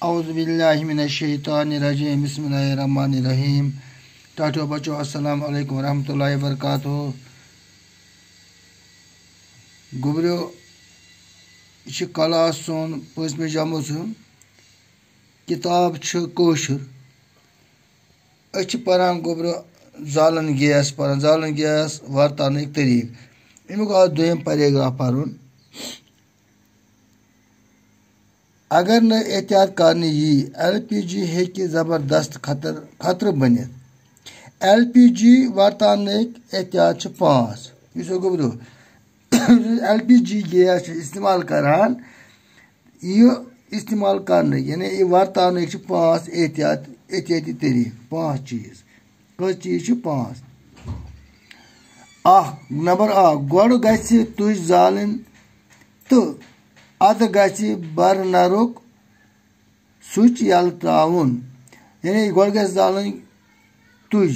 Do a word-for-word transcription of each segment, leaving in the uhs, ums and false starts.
اعوذ باللہ من الشیطان الرجیم، بسم اللہ الرحمن الرحیم۔ ٹاٹھو بچو، السلام علیکم ورحمۃ اللہ وبرکاتہ۔ گوٚبریو، یہِ چھُ کلاس سون پٲنٛژمہِ جمٲژ ہُنٛد۔ کِتاب چھِ کٲشُر۔ أسۍ چھِ پَران گوٚبرٕ زالن گیس، پَران زالن گیس ورتاونٕکۍ طریٖقہٕ۔ اَمیُک آو دوٚیِم paragraph پَرُن۔ اگر نہٕ احتیاط کرنہٕ یی، ایل پی جی ہیٚکہِ زبردست خطر-، خطرٕ بٔنِتھ۔ ایل پی جی ورتاونٕکۍ احتیاط چھِ پانٛژھ۔ یُس یہِ گوٚبرٕ ایل پی جی گیس چھِ استعمال کران، یہِ استعمال کرنٕکۍ، یعنی یہِ ورتاونٕکۍ چھِ پانٛژھ احتیاط، احتیاطی طریٖقہٕ، پانٛژھ چیٖز۔ کٔژ چیٖز چھِ؟ پانٛژھ۔ اکھ، نمبر اکھ، گۄڈٕ گژھِ تُج زالٕنۍ تہٕ اَدٕ گژھِ برنرُک سُچ یَلہٕ ترٛاوُن۔ یعنی گۄڈٕ گژھِ زالٕنۍ تُج،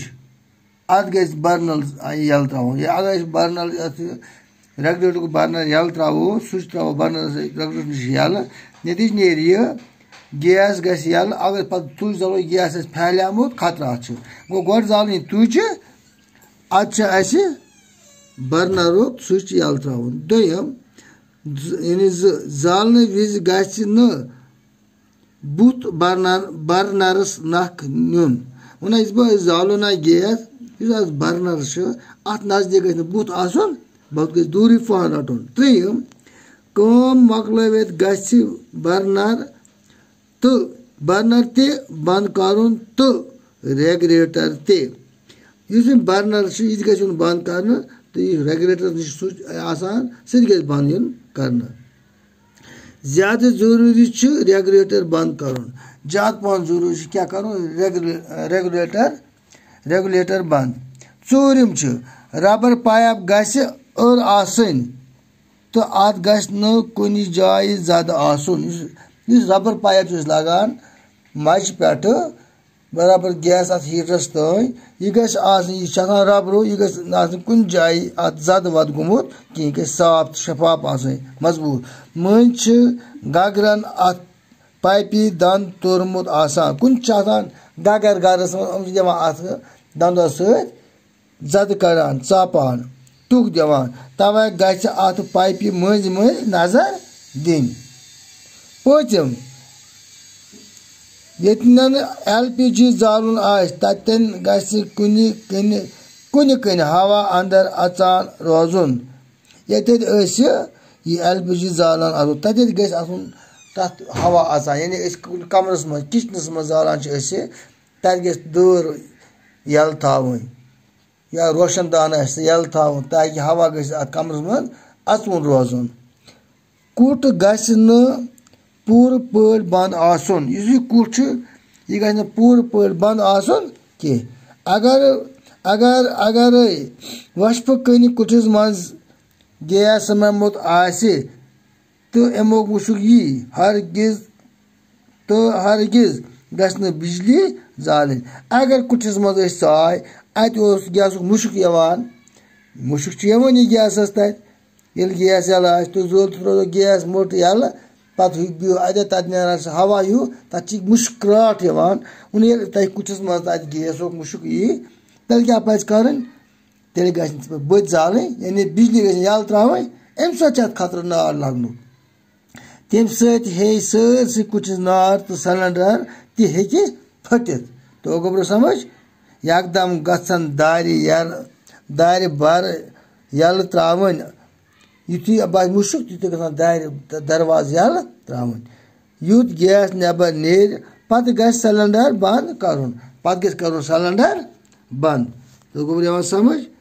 اَتھ گژھِ برنر یَلہٕ ترٛاوُن۔ یا اگر أسۍ برنر یَتھ ریگولیٹرُک برنر یَلہٕ ترٛاوو، سُچ ترٛاوو برنرَس ریگولیٹر نِش یَلہٕ، نتیٖجہٕ نیرِ یہِ، گیس گژھِ یَلہٕ۔ اگر پَتہٕ تُج زالو، گیس آسہِ پھیلیومُت، خطرٕ اَتھ چھُ۔ گوٚو گۄڈٕ زالٕنۍ تُج، اَدٕ چھُ اَسہِ برنرُک سُچ یَلہٕ ترٛاوُن۔ دوٚیِم، ز-، یعنی زٕ، زالنہٕ وِزِ گژھِ نہٕ بُتھ برنر، برنرس نکھ نیُن۔ وۄنۍ ٲسۍ بہٕ، أسۍ زالو نہ گیس، یُس اَتھ برنر چھُ، اَتھ نزدیٖک گژھِ نہٕ بُتھ آسُن، بُتھ گژھِ دوٗرٕے پَہَن رَٹُن۔ ترٛیٚیِم، کٲم مۄکلٲوِتھ گژھِ برنر تہٕ برنر تہِ بنٛد کرُن تہٕ ریگولیٹر تہِ۔ یُس یہِ برنر چھُ، یہِ تہِ گژھِ یُن بنٛد کرنہٕ، تہٕ یہِ ریگولیٹر نِش سُچ آسان، سُہ تہِ گژھِ بنٛد یُن کرنہٕ۔ زیادٕ ضروٗری چھُ ریگولیٹر بنٛد کرُن۔ زیادٕ پَہَن ضروٗری چھُ کیٛاہ کرُن؟ ریگولی-، ریگولیٹر، ریگولیٹر بنٛد۔ ژوٗرِم چھُ، ربر پایپ گژھِ أر آسٕنۍ تہٕ اَتھ گژھِ نہٕ کُنہِ جایہِ زدٕ آسُن۔ یُس، یُس ربر پایپ چھِ أسۍ لاگان مَچہِ پٮ۪ٹھٕ، برابر گیس اَتھ ہیٖٹرَس تام، یہِ گژھِ آسٕنۍ، یہِ چھِ آسان ربرو، یہِ گژھِ نہٕ آسٕنۍ کُنہِ جایہِ اَتھ زدٕ وَدٕ گوٚمُت کِہیٖنۍ، یہِ گژھِ صاف تہٕ شفاف آسٕنۍ، مضبوٗط۔ مٔنٛزۍ چھِ گگرَن اَتھ پایپہِ دَنٛد توٚرمُت آسان، کُنہِ چھِ آسان گگر گَرَس منٛز، یِم چھِ دِوان اَتھ دَنٛدَس سۭتۍ زدٕ کڑان، ژاپان، ٹُک دِوان۔ توے گژھِ اَتھ پایپہِ مٔنٛزۍ مٔنٛزۍ نظر دِنۍ۔ پوٗنٛژِم، ییٚتٮ۪ن ایل پی جی زالُن آسہِ، تَتٮ۪ن گژھِ کُنہِ کِنہِ، کُنہِ کِنہِ ہوا اندر اژان روزُن۔ ییٚتٮ۪تھ أسۍ یہِ ایل پی جی زالان آسو، تَتٮ۪تھ گژھِ آسُن تَتھ ہوا اژان۔ یعنی أسۍ کُنہِ کمرس منٛز، کچنس منٛز زالان چھِ أسۍ، تَتہِ گژھِ دٲر یَلہٕ تھاوٕنۍ۔ یا روشن دان آسہِ سُہ یَلہٕ تھاوُن، تاکہِ ہوا گژھِ اَتھ کمرَس منٛز اَژوُن روزُن۔ کُٹھ گژھِ نہٕ پوٗرٕ پٲٹھۍ بنٛد آسُن۔ یُس یہِ کُٹھ چھُ، یہِ گژھِ نہٕ پوٗرٕ پٲٹھۍ بنٛد آسُن کینٛہہ۔ اگر، اگر، اگرے وۄشفہٕ کٔنہِ کُٹھِس منٛز گیس سَمومُت آسہِ، تہٕ اَمیُک مُشُک یی، ہرگز تہٕ ہرگز گژھِ نہٕ بجلی زالٕنۍ۔ اگر کُٹھِس منٛز أسۍ ژاے، اَتہِ اوس گیسُک مُشُک یِوان، مُشُک چھُ یِوان یہِ گیسَس تَتہِ۔ ییٚلہِ گیس یَلہٕ آسہِ تہٕ زول تہٕ ترٛوو گیس موٚٹ یَلہٕ، پَتہٕ ہیوٗ بِہِو اَتٮ۪تھ، تَتہِ نیران سُہ ہوا ہیوٗ، تَتھ چھِ مُشُک کرٛاٹھ یِوان۔ وۄنۍ ییٚلہِ تۄہہِ کُٹھِس منٛز تَتہِ گیسُک مُشُک یی، تیٚلہِ کیٛاہ پَزِ کَرٕنۍ؟ تیٚلہِ گژھِ نہٕ ژٕ پَتہٕ بٔتۍ زالٕنۍ، یعنی بجلی گژھِ نہٕ یَلہٕ ترٛاوٕنۍ، اَمہِ سۭتۍ چھِ اَتھ خطرٕ نار لَگنُک۔ تَمہِ سۭتۍ ہیٚیہِ سٲرسٕے کُٹھِس نار تہٕ سلنڈر تہِ ہیٚکہِ پھٔٹِتھ۔ توٚو گوٚبرو سمجھ؟ یکدم گژھن دارِ یَلہٕ، دارِ بَر یَلہٕ ترٛاوٕنۍ۔ یُتھُے باسہِ مُشُک، تِتھُے گژھن دارِ تہٕ دروازٕ یَلہٕ ترٛاوٕنۍ۔ یُتھ گیس نٮ۪بر نیرِ، پتہٕ گژھِ سلنڈر بنٛد کرُن۔ پتہٕ گژھِ کرُن سلنڈر بنٛد۔ توٚو گوٚبرو یِوان سمجھ؟